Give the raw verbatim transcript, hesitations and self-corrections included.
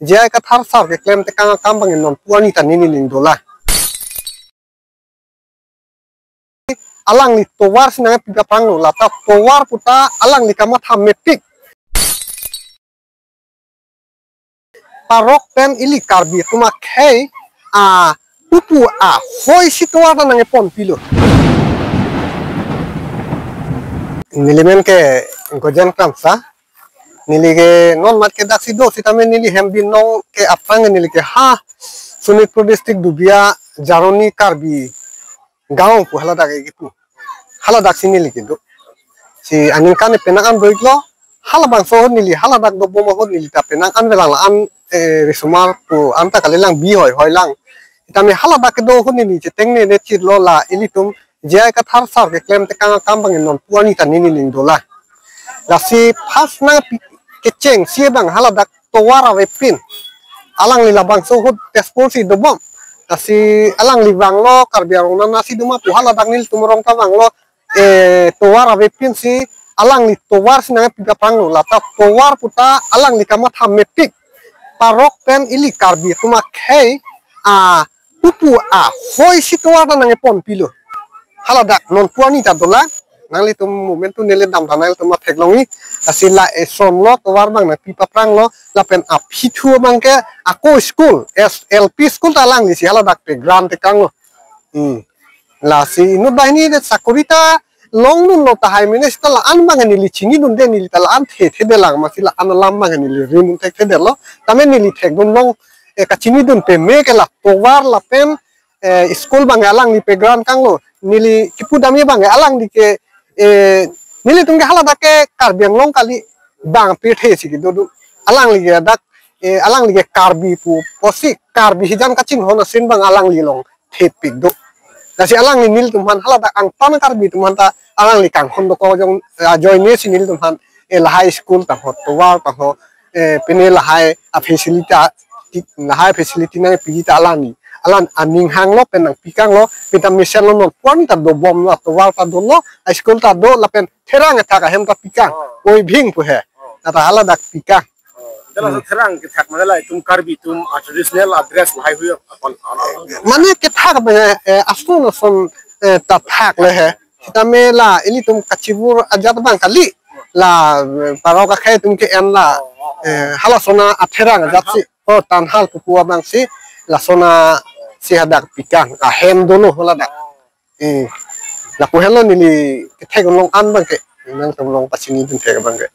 J I Kathar sar keklem tekang akam abang non pu arni ta neli ning dolang. Alangli tovar si nangpi aphranglo, lata tovar puta alangli kamatha mepik. Parok pen ili Karbi atum akhei apupu ahoi si tovar ta nangkepon pilo. Neli men ke Gojen Kramsa. Neli ke non mat ke daksi do sitame neli hem binong ke aphrang neli ke ha Sonitpur district Dubia Jaroni Karbi Gaon pu haladak ke pu. Haladak si neli kedo. Si aningkan penang an doiklo, halabangso ahut neli haladak dobom ahut neli ta penang an velang la-an, eh, risomar pu an ta kalilang bihoi hoi lang. Sitame haladak kedo ahut neli cheteng ne ne chitlo, la ilitum J I Kathar sar keklem tekang akam abang non pu arni ta neli ning dolang. Lasi first nangpi kecheng si abang haladak tovar avepin. Alangli labangso ahut Tezpur si dobom. Lasi alangli vanglo Karbi arong nana si doma pu haladak nelitum arong ta vanglo, eh, tovar avepin si alangli tovar si nangpi aphranglo, lata tovar puta alangli kamatha mepik. Parok pen ili Karbi atum akhei apupu ahoi si tovar ta nangkepon pilo. Haladak non pu arni ta dolang. Nanglitum momentum neli dam ta nanglitum theklongji. Lasi la eson lo tovar abang nangpi aphranglo, lapen aphi thu abang ke ako school, S L P school ta alangli si haladak pe grant tekanglo. Hmm. Lasi inut banghini de sakori ta longdunlo tahai mene sita la-an abang neli chinidunde, neli ta la-an thekthedelang, masi la-an alam abang neli rim thekthedetlo. Tame neli thekdun long, eh, kachinidun pame ke la tovar lapen, eh, school abang alangli pe grant kanglo. Neli kipu damji abang alangli ke, eh, nelitum ke haladak ke Karbi Anglong kali, bang pirthe si kedo do. Alangli ke dak, eh, alangli ke Karbi pu pusi Karbi hijan kachinghon asin abang alangli along thepik do. Lasi alangli nelitum aphan haladak angtan Karbi atum aphan ta alangli kanghon dokok jong, eh, ajoine si nelitum aphan, eh, lahai school ta ho, tovar ta ho, eh, pine lahai a facility, lahai facility nangpiji ta alangli, alang aning hanglo pen nangpi kanglo, pita mesen lo non pu arni ta dobomlo, tovar ta dolo, a school ta do lapen therang kethak ahem ta pi kang, oi bhing pu he, ta haladak pi kang. Dala Hmm. therang kethak mane la itum Karbi atum a traditional a dress lahai hui apon. Mane kethak mane, eh, ason ason, eh, ta thak le he. Sitame la ilitum kachibur ajat abang kali. La, eh, parok akhei atum ke-en la, eh, halason atherang ajat si. Oh, tanhal pupu abang si. Lason si hadak pi kang. Ahem dolo haladak. Eh, lapu henlo neli kethek long an abang ke. Nangtum long pachinidun thek abang ke.